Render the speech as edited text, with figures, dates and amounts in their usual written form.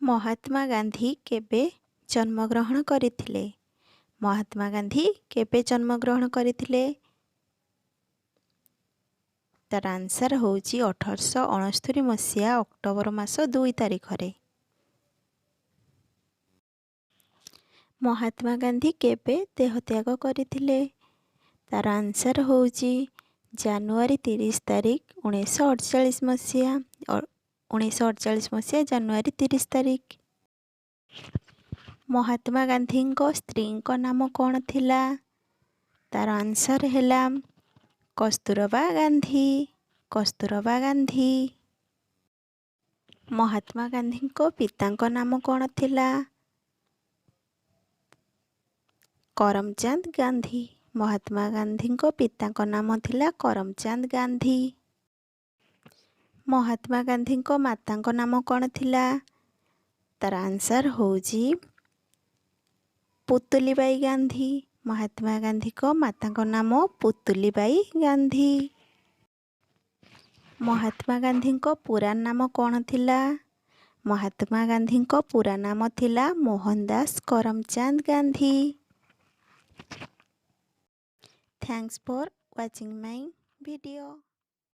ମହାତ୍ମା ଗାନ୍ଧୀ କେବେ ଜନ୍ମଗ୍ରହଣ କରିଥିଲେ? ମହାତ୍ମା ଗାନ୍ଧୀ କେବେ ଜନ୍ମଗ୍ରହଣ କରିଥିଲେ? ତାର ଆନ୍ସର୍ ହେଉଛି 1869 ମସିହା ଅକ୍ଟୋବର ମାସ 2 ତାରିଖରେ। ମହାତ୍ମା ଗାନ୍ଧୀ କେବେ ଦେହତ୍ୟାଗ କରିଥିଲେ? ତାର ଆନ୍ସର୍ ହେଉଛି ଜାନୁଆରୀ 30 ତାରିଖ 1948 ମସିହା, 1948 ମସିହା ଜାନୁଆରୀ 30 ତାରିଖ। ମହାତ୍ମା ଗାନ୍ଧୀଙ୍କ ସ୍ତ୍ରୀଙ୍କ ନାମ କ'ଣ ଥିଲା? ତାର ଆନ୍ସର୍ ହେଲା କସ୍ତୁରବା ଗାନ୍ଧୀ, କସ୍ତୁରବା ଗାନ୍ଧୀ। ମହାତ୍ମା ଗାନ୍ଧୀଙ୍କ ପିତାଙ୍କ ନାମ କ'ଣ ଥିଲା? କରମଚାନ୍ଦ ଗାନ୍ଧୀ। ମହାତ୍ମା ଗାନ୍ଧୀଙ୍କ ପିତାଙ୍କ ନାମ ଥିଲା କରମଚାନ୍ଦ ଗାନ୍ଧୀ। ମହାତ୍ମା ଗାନ୍ଧୀଙ୍କ ମାତାଙ୍କ ନାମ କ'ଣ ଥିଲା? ତାର ଆନ୍ସର୍ ହେଉଛି ପୁତୁଲିବାଇ ଗାନ୍ଧୀ। ମହାତ୍ମା ଗାନ୍ଧୀଙ୍କ ମାତାଙ୍କ ନାମ ପୁତୁଲିବାଇ ଗାନ୍ଧୀ। ମହାତ୍ମା ଗାନ୍ଧୀଙ୍କ ପୁରା ନାମ କ'ଣ ଥିଲା? ମହାତ୍ମା ଗାନ୍ଧୀଙ୍କ ପୁରା ନାମ ଥିଲା Mohandas Karamchand Gandhi. Thanks for watching my video.